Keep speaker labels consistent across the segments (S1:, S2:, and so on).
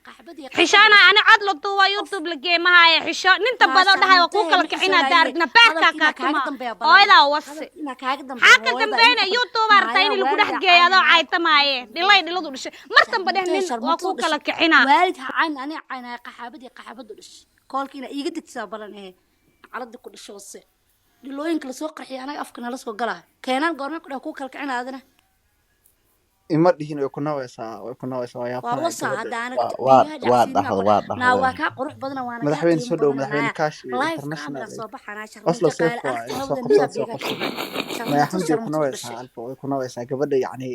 S1: Qaxbadii.
S2: Xishoona ani cod la duuba YouTube la geemahaaye. Xisho ninta badan dhahay waa kuu kala kicina daarigna beerkaa kaatuma hooyadaa wasi. Maxaa ka dambeyna? YouTube aragtaa in lagu dhex geeyo adoo caytamaaye. Dhilay dhiladu dhashay mar damba dheh nin waa kuu kala kicina.
S1: Waalid ha cayn, ani caynaya. Qaxaabadii qaxaabadu dhashay koolkiina iiga degtisaa balan ehe caladii ku dhashay wase. Dhilooyinka lasoo qarxiya anaga afka nala soo galaa keenaan. Goormee ku dheh kuu kala kicina adina?
S3: Ima dhihin, way ku nawaysaa, way ku nawaysaa, waa
S1: waa
S3: yaabsanaya
S1: wasaa
S3: gabadha.
S1: Hadda anaga
S4: Waa dhahda, waa
S1: naa waa
S4: dhahda.
S1: Kaa qurux badana waana kaa
S3: Madaxweyne
S1: qiimo
S3: soo dhow.
S1: badana.
S3: Madaxweyne kaash iyo
S1: Live
S3: international
S1: camera soo baxanaa.
S3: Oslo
S1: Sharmuuto
S3: safe
S1: qaali
S3: waaye.
S1: aragta
S3: Soo
S1: hawda
S3: qabsad,
S1: midab
S3: soo
S1: iga
S3: qabsad.
S1: sharmuuto.
S3: Maya, Xamdi way ku
S1: Sharmuuto
S3: nawaysaa.
S1: dhashay.
S3: Alfa way ku nawaysaa gabadha, yacni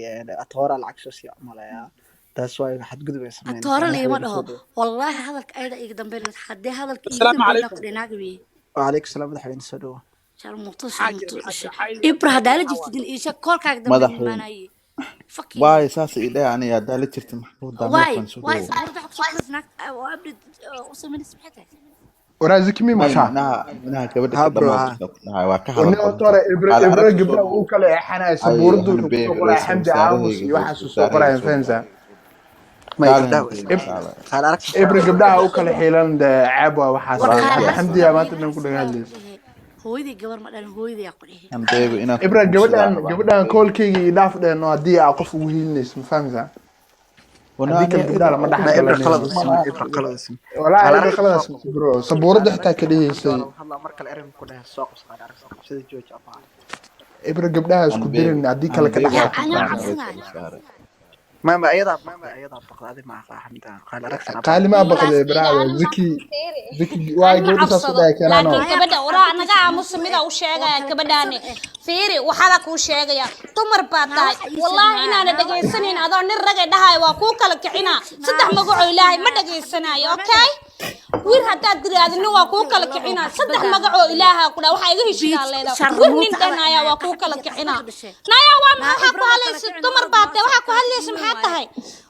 S3: atoora lacag soo siiya umaleeyaa. Taas waa xadgudub ay samaynaysaa.
S1: Atoora liima
S3: Madaxweyne
S1: dhaho.
S3: soo dhow.
S1: Wallaahi hadalka ayada iga dambeyn, haddii hadalka iiga
S5: Asalaamu
S1: dambeyn
S5: calaykum.
S1: ku dhinaaga wiye.
S3: Wacalaykum salaam, madaxweyne soo dhow.
S1: Sharmuuto.
S5: Maxaa jira?
S1: Sharmuuto
S5: Maxaa
S1: dhashay.
S5: jira? Maxaa idin
S1: Ibra haddaa la
S5: maxaa waay?
S1: jirtidin iisha koolkaaga dambeyn
S4: Madaxweyne.
S1: imaanaye. Fuck you.
S4: Waay saas ii dheh aniga haddaa la jirta maxaa
S1: waay
S4: madaxweyne soo
S1: waay
S4: dhowow.
S1: Sabuurada wax kusoo qoraysa naagta oo update u samaynaysa maxay tahay?
S6: Waraa Ziki mi
S4: May
S6: maqashaa?
S4: Macnaha gabadha
S3: Ha
S4: ka
S3: bro, ha.
S4: dhamaatay ku dhahay waa ka hadal
S6: Nin
S4: badan
S6: tore
S4: tahay.
S6: Ibra
S4: Qaal
S6: Ibra
S4: aragta soo
S6: gabdhaha
S4: dhowow.
S6: uu kala eexanaya
S4: Ay
S6: sabuuradu
S4: hana
S6: wuxuu
S4: beebi
S6: kusoo qoraya
S4: ra'iisul
S6: Xamdi aamus
S4: wasaarahayga
S6: iyo
S4: ra'iisul
S6: waxaasuu soo qoraya.
S4: wasaarahayga soo
S6: Fahamsaa?
S3: May
S4: kaalin
S3: gabdhaha way
S4: beebi
S3: isla
S4: kaala.
S3: Qaal aragta.
S6: Ibra gabdhaha u kala xiilan dee ceeb waa waxaas.
S1: War
S6: Dee
S1: qaali
S6: Xamdi
S1: aragta
S6: Xamdiyaa maanta dhan ku dhaga hadlaysa.
S1: Hooyaday gabar ma dhalin, hooyaday aa ku dhehe.
S4: Han beebi inaad ku
S6: Ibra
S4: guursadaa
S6: gabadhan
S4: rabaa.
S6: gabadhan koolkayga ii dhaaf dheen oo haddii aa qof ugu hiilinayso, ma fahamsaa?
S4: Wana
S6: Haddii kale
S4: aniga
S6: gabdhaha lama
S3: Ma
S6: dhex
S3: Ibra
S6: galanayno.
S3: qalad usim, Ibra qalad usim.
S6: Walaahi
S3: Qaal
S6: Ibra
S3: aragta
S6: qaladaas
S3: soo qabso.
S6: bro sabuurada
S3: Qaal
S6: xitaa ka
S3: aragta Xamdi waa
S6: dhigaysay.
S3: lagu hadlaa mar kale erey ku dhahay soo qabso. Qaal aragta sida jooji abaa.
S6: Ibra gabdhaha
S4: Han
S6: isku
S4: beebi
S6: dirin haddii
S4: han
S6: kale ka
S4: beebi
S6: dhex
S1: yaa
S4: waa ku
S1: anaa
S4: fiican ra'iisul
S1: cabsanaya.
S4: wasaare.
S3: Ma ayadaa baqday, ayadaa baqday, adi ma aqa Xamdi qaal aragta abaa.
S6: Qaali maa
S2: Walaas
S6: baqday
S2: fiiri
S6: brother.
S2: ani ma
S6: Ziki
S2: fiiri.
S6: Ziki waay
S2: Ani ma
S6: gabadha saas u
S2: cabsado
S6: dhahay keenaano.
S2: laakiin
S1: Maya
S2: gabadha waraa
S1: qaxabadii
S2: naga aamusa
S1: sharmuuto
S2: mida
S1: eh
S2: u
S1: oo
S2: sheegaya
S1: kala
S2: gabadhaani.
S1: kacsada eh.
S2: Fiiri, waxaada kuu sheegaya dumar baa
S1: naa
S2: tahay.
S1: waxa ii sheeg
S2: Wallaahi
S1: naa
S2: inaana
S1: naa
S2: dhagaysanayn
S1: naa
S2: adoo nin ragay dhahayo waa kuu kala kicina.
S1: Bitch,
S2: Saddex
S1: naa
S2: magacoo Ilaahay ma
S1: naa qaxbadii
S2: dhagaysanayo.
S1: goormee
S2: Okay,
S1: dhahay
S2: wir haddaad tiraahdo nin waa kuu kala
S1: sharmuuto oo
S2: kicina, saddex
S1: qaxbadaada
S2: magacoo
S1: ku dhehe.
S2: Ilaaha ku dhaha waxaa iga heshiidaa
S1: Bitch,
S2: leedahay wir nin
S1: sharmuuto ada
S2: dhanaya
S1: inaya
S2: waa kuu kala
S1: qaxbadii
S2: kicina.
S1: qaxbadu dhashay.
S2: Naya waa
S1: Naa
S2: maxaa
S1: Ibra
S2: ku
S1: waa kala
S2: hadlaysa?
S1: kicina
S2: Dumar
S1: orod
S2: baa
S1: noo
S2: tahay, waxaa ku
S1: kala
S2: hadlaysa
S1: kicinin
S2: maxaa
S1: waaye.
S2: tahay?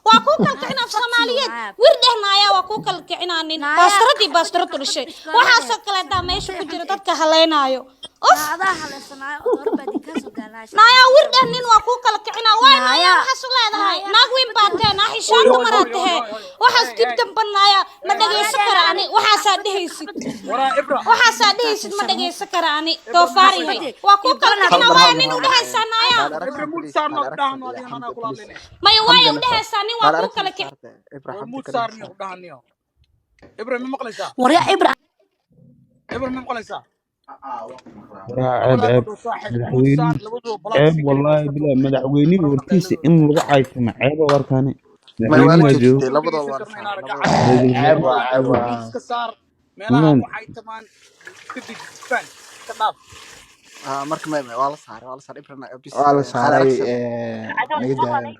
S2: Waa kuu kala
S1: Naa
S2: kicina af
S1: fuck you.
S2: Soomaaliyeed.
S1: Naa
S2: Wir dhehnaya waa kuu kala kicinaa nin
S1: naaya
S2: baastaradii
S1: qaxbadii
S2: baastaradu
S1: qaxbadu
S2: dhashay
S1: dhashay goormee
S2: waxaasoo
S1: dhahay
S2: kaleetaa meesha
S1: sharmuuto
S2: ku jira
S1: xamdi eh.
S2: dadka haleynaayo uf.
S1: Naa adaa haleysanaayo odoor baa dinkaa soo daalnaa
S2: Naya
S1: sharmuuto
S2: wir dheh
S1: sharmuuto
S2: nin waa kuu kala kicinaa waay. Naya
S1: naaya
S2: waxaas u leedahay
S1: naaya
S2: naag weyn baa
S1: qaxbadii
S2: tahe, naa xishoon
S5: Oy, oy,
S2: dumaraa
S5: oy, oy,
S2: tahe.
S5: oy, oy.
S2: Waxaas
S5: Hey,
S2: dib
S5: hey,
S2: damba naya ma
S5: hey.
S2: dhagaysan
S1: naaya
S2: kara ani
S1: ani
S2: waxaasaa
S1: qaxbadii
S2: dhehaysid.
S1: qaxbadu dhashay.
S5: Waraa Ibra.
S2: Waxaasaa dhehaysid ma
S1: sharmuuto
S2: dhagaysan kara ani
S5: Ibra mute
S2: doofaaryahay.
S1: qaxbadii
S2: Waa kuu kala
S1: Ibrana
S3: Hal
S2: kicinaa
S3: mar,
S2: waaya
S3: hal mar,
S2: nin u
S3: hal mar.
S2: dhehaysaa naya.
S3: Qaal
S5: Ibra
S3: aragsan
S5: mute
S3: please,
S5: saarno
S3: qaal
S5: ku
S3: aragsan
S5: dhahno
S3: iyo
S5: adiga anaa
S3: Xamdi
S5: kula
S3: please.
S5: hadlayne.
S2: Maya waaya
S3: Xamdi
S2: u
S3: na saar.
S2: dhehaysaa nin
S3: Qaal
S2: waa kuu
S3: aragsan
S2: kala
S3: saarte Ibra
S5: War
S3: Xamdi
S5: mute
S3: kaliya
S5: saarniyo
S3: saar.
S5: ku dhahaniyo. Ibra ma maqlaysaa?
S1: Waryaa Ibra.
S5: Ibra ma maqlaysaa?
S7: Waraa ceeb
S5: Labadaa
S7: ceeb
S5: gabdhood saaxiib mute saar
S7: madaxweynihi
S5: labaduba block
S7: ceeb
S5: sii geli
S7: wallaahi
S5: karto.
S7: bilaa madaxweynihii
S5: Marka
S7: hortiisa
S5: qayladooda.
S7: in lagu caytamo ceeba warkaani.
S3: May waa
S7: Madaxweynihi
S3: la
S7: waa joogo.
S3: joojistay
S5: Ma
S3: labadooda
S5: dhegeysan
S3: waa la
S5: karno inaad
S3: saaray labadooda.
S5: gacanta.
S7: Ra'iisul
S6: Ceeb
S7: wasaare
S6: waa
S5: Labadaa
S6: ceeb
S5: gabdhood
S6: waa.
S5: mute iska saar meelaha
S7: man
S5: ku caytamaan iska dejistaan iska dhaaf.
S3: Ah marka may waa la saaray, waa la saaray Ibra bis.
S6: Waa la
S3: Qaal
S6: saaray
S3: aragsan.
S6: naga daaya.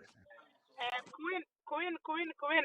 S8: Queen, queen, queen, queen.